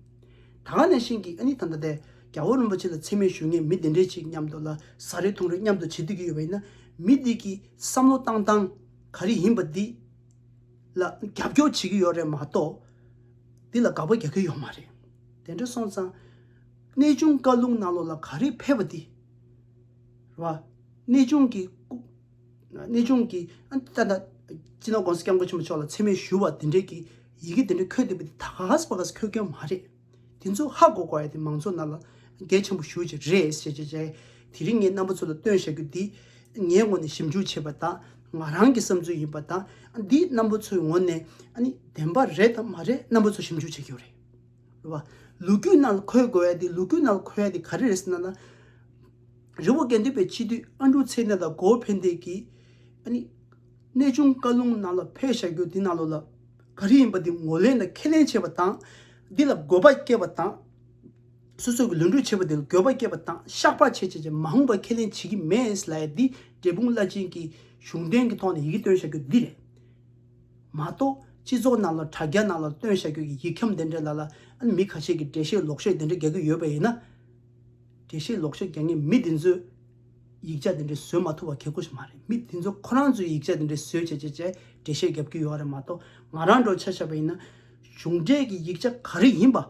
ད་ག་ནང་བཞིན་གྱི་ཨ་ནི་ད་ལྟ་དེ་རྒྱལ་བ་རིན་པོ་ཆེ་ལ་མཚན་སྨད་ཞུ་མཁན་མི་དེ་འདྲས་ཅིག་མཉམ་དུ་ལ་ཟ་རེས་འཐུང་རེས་མཉམ་དུ་བྱེད་སྡོད་ཀྱི་ཡོད་པ་ཡིན་ན། མི་དེ་གི་བསམ་བློ་བཏང་སྟངས་ག་རེ་ཡིན་པ་འདི་ལ་རྒྱབ་སྐྱོར་བྱེད་ཀྱི་ཡོད་རེད་མ་གཏོགས། འདི་ལ་དགག་པ་རྒྱག་གི་ཡོད་མ་རེད། དེ་འདྲ་སོང་ཙང་། གནས་ཆུང་བཀའ་ལུང་ནང་ལོགས་ལ་ག་རེ་ཕེབས་པ་འདི། རེད་བ། གནས་ཆུང་གི་སྐུ། གནས་ཆུང་གི་ཨ་ད་ད། སྤྱི་ནོར་༸གོང་ས་༸སྐྱབས་མགོན་ཆེན་པོ་མཆོག་ལ་མཚན་སྨད་ཞུ་བ་དེ་འདྲས་ཀྱི་ཡི་གེ་དེ་འདྲས་འཁོད་བསྡད་པ་འདི་ད་ག་སེ་ཕ་ག་སེ་འཁོད་མཁན་མ་རེད། དེ་ཚོ་ཧ་གོ་དགོས་ཡ་དེ་མང་ཚོགས་ནང་ལ་གལ་ཆེན་པོ་ཞེ་པོ་ཅིག་རེད་ཟེར་བྱས་བྱས། དེ་རིང་ངས་རྣམ་པ་ཚོ་ལ་སྟོན་བཞག་རྒྱུ་འདི། ངའི་ངོས་ནས་ཞིབ་འཇུག་བྱས་པ་དང་། ང་རང་གི་བསམ་ཚུལ་ཡིན་པ་དང་། འདི་རྣམ་པ་ཚོའི་ངོས་ནས་ཨ་ནི་བདེན་པ་རེད་དམ་མ་རེད། རྣམ་པ་ཚོ་ཞིབ་འཇུག་བྱེད་ཀྱི་ཡོད་རེད། རེད་བ། ལོ་རྒྱུས་ནང་ལ་འཁོད་དགོས་ཡ་དེ། ལོ་རྒྱུས་ནང་ལ་འཁོད་ཡ་དེ་ག་རེ་རེད་ཟེར་ན་ན། རི་བོ་དགེ་ལྡན་པའི་སྤྱི་འཐུས་ཨ་འབྲུག་ཚེ་རིང་དང་གོ་བོ་ཕན་བདེ་གིས་ཨ་ནི་གནས་ཆུང་བཀའ་ལུང་ནང་ལ་ཕེབས་བཞག་རྒྱུ་འདི་ནང་ལོགས་ལ་ག་རེ་ཡིན་པ་འདི་ངོས་ལེན་དང་ཁས་ལེན་བྱས་པ་དང་། འདི་ལ་དགོས་པ་སྐྱེས་པ་དང་། སོ་སོ་གི་ལུས་འབྲེལ་བྱས་པ་འདི་ལ་དགོས་པ་སྐྱེས་པ་དང་། བཤགས་པ་བྱས་བྱས་བྱས་མ་འོངས་པ་ཁས་ལེན་བྱེད་ཀྱི་མེད་ལབ་ཡ་འདི། འབྲས་སྤུངས་བླ་ཆེན་གྱིས་གཞུང་འབྲེལ་གྱི་ཐོག་ནས་ཡི་གེ་བཏོན་བཞག་རྒྱུ་འདི་རེད། མ་གཏོགས་སྤྱི་ཚོགས་ནང་ལ་དྲ་རྒྱ་ནང་ལ་བཏོན་བཞག་རྒྱུ་གི་ཡིག་ཁྱམས་དེ་འདྲ་ལ་ལ་ཨ་ནི་མི་ཁ་ཤས་ཀྱིས་འགྲེལ་བཤད་ལོག་བཤད་དེ་འདྲ་རྒྱག་གི་ཡོད་པ་ཡིན་ན། འགྲེལ་བཤད་ལོག་བཤད་རྒྱག་མཁན་མི་དེ་ཚོས་ཡིག་ཆ་དེ་འདྲ་བཟོ་མ་ཐུབ་པ་གལ་ཁོ་ཞིག་མ་རེད། མི་དེ་ཚོ་ཁོ་རང་ཚོའི་ཡིག་ཆ་དེ་འདྲ་བཟོས་བྱས་བྱས་བྱས་འགྲེལ་བཤད་རྒྱབ་ཀྱི་ཡོད་རེད་མ་གཏོགས། ང་རང་འདྲ་ཆ་བཞག་པ་ཡིན་ན། གཞུང་འབྲེལ་གྱི་ཡིག་ཆ་ག་རེ་ཡིན་པ།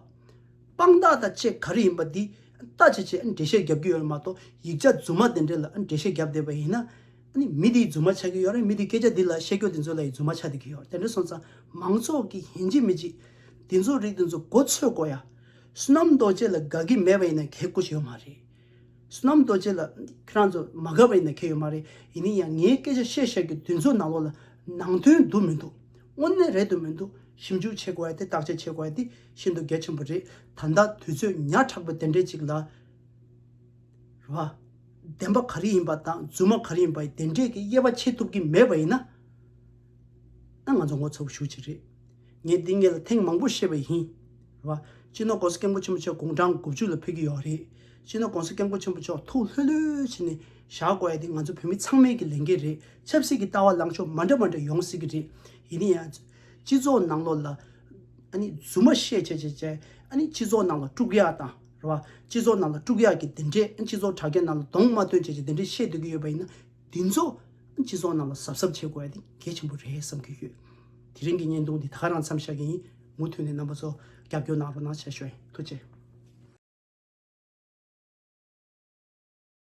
དཔང་རྟགས་དང་བཅས་ག་རེ་ཡིན་པ་འདི་ལྟ་བྱས་བྱས་འགྲེལ་བཤད་རྒྱབ་ཀྱི་ཡོད་རེད་མ་གཏོགས། ཡིག་ཆ་རྫུན་མ་དེ་འདྲ་ལ་འགྲེལ་བཤད་རྒྱབ་བསྡད་པ་ཡིན་ན། ཨ་ནི་མི་དེའི་རྫུན་མ་ཆགས་ཀྱི་ཡོད་རེད། མི་དེའི་སྐད་ཆ་འདི་ལ་བཤད་རྒྱུ་དེ་ཚོ་ལ་ཡི་རྫུན་མ་ཆགས་བསྡད་ཀྱི་ཡོད་རེད། དེ་འདྲ་སོང་ཙང་མང་ཚོགས་ཀྱི་ཡིན་གཅིག་མིན་གཅིག་དེ་ཚོ་རིགས་དེ་ཚོ་མགོ་ཚོས་དགོས་ཡ། བསོད་ནམས་རྡོ་རྗེ་ལ་དགའ་གི་མེད་པ་ཡིན་ན་གལ་ཁོ་ཞིག་ཡོད་མ་རེད། བསོད་ནམས་རྡོ་རྗེ་ལ་ཁྱེད་རང་ཚོ་མ་དགའ་བ་ཡིན་ན་ཁྱད་ཡོད་མ་རེད། ཡིན་ན་ཡང་ངའི་སྐད་ཆ་བཤད་བཤད་རྒྱུ་དེ་ཚོ་ནང་ལོགས་ལ་ནང་དོན་འདུག་མི་འདུག་དངོས་གནས་རེད་འདུག་མི་འདུག་ཞིབ་འཇུག་བྱེད་དགོས་ཡ་དེ། བརྟག་དཔྱད་བྱེད་དགོས་ཡ་དེ་ཤིན་ཏུ་གལ་ཆེན་པོ་རེད། ད་ལྟ་དུས་ཚོད་ཉག་ཕྲ་བ་དེ་འདྲས་ཅིག་ལ། རེད་བ། བདེན་པ་ག་རེ་ཡིན་པ་དང་རྫུན་མ་ག་རེ་ཡིན་པ་དེ་འདྲས་ཀྱི་དབྱེ་བ་ཕྱེ་ཐུབ་ཀྱི་མེད་པ་ཡིན་ན། ད་ང་ཚོ་ངོ་ཚ་པོ་ཞེ་པོ་ཅིག་རེད། ངས་འདི་སྔོན་ལ་ཐེངས་མང་པོ་བཤད་པ་ཡིན། རེད་བ། སྤྱི་ནོར་༸གོང་ས་༸སྐྱབས་མགོན་ཆེན་པོ་མཆོག་དགུང་གྲངས་དགུ་བཅུ་ལ་ཕེབས་ཀྱི་ཡོད་རེད། སྤྱི་ནོར་༸གོང་ས་༸སྐྱབས་མགོན་ཆེན་པོ་མཆོག་ཐུགས་ལྷོད་ལྷོད་བྱས་ནས་བཞག་དགོས་ཡ་དེ་ང་ཚོ་བོད་མི་ཚང་མའི་གི་ལས་འགན་རེད། ཆབ་སྲིད་ཀྱི་ལྟ་བ་ལངས་ཕྱོགས་མ་འདྲ་མ་འདྲ་ཡོང་སྲིད་ཀྱི་རེད། ཡིན་ན་ཡང་། སྤྱི་ཚོགས་ནང་ལོགས་ལ་ཨ་ནི་རྫུན་མ་བཤད་བྱས་བྱས་བྱས། ཨ་ནི་སྤྱི་ཚོགས་ནང་ལ་དཀྲུག་ཡག་དང་། རེད་བ། སྤྱི་ཚོགས་ནང་ལ་དཀྲུག་ཡག་གི་དེ་འདྲས། ཨ་ནི་སྤྱི་ཚོགས་དྲ་རྒྱ་ནང་ལ་གདོང་མ་སྟོན་བྱས་བྱས་དེ་འདྲས་བཤད་སྡོད་ཀྱི་ཡོད་པ་ཡིན་ན། དེ་ཚོ་སྤྱི་ཚོགས་ནང་ལ་གཟབ་གཟབ་བྱེད་དགོས་ཡ་དེ་གལ་ཆེན་པོ་རེད་བསམ་གྱི་ཡོད། དེ་རིང་གི་བརྙན་ཐུང་འདི་ད་ག་རང་མཚམས་བཞག་གི་ཡིན། མུ་མཐུད་ནས་རྣམ་པ་ཚོ་རྒྱབ་སྐྱོར་གནང་རོགས་གནང་། ཆེ་ཞུ་ཡིན། ཐུགས་རྗེ་ཆེ།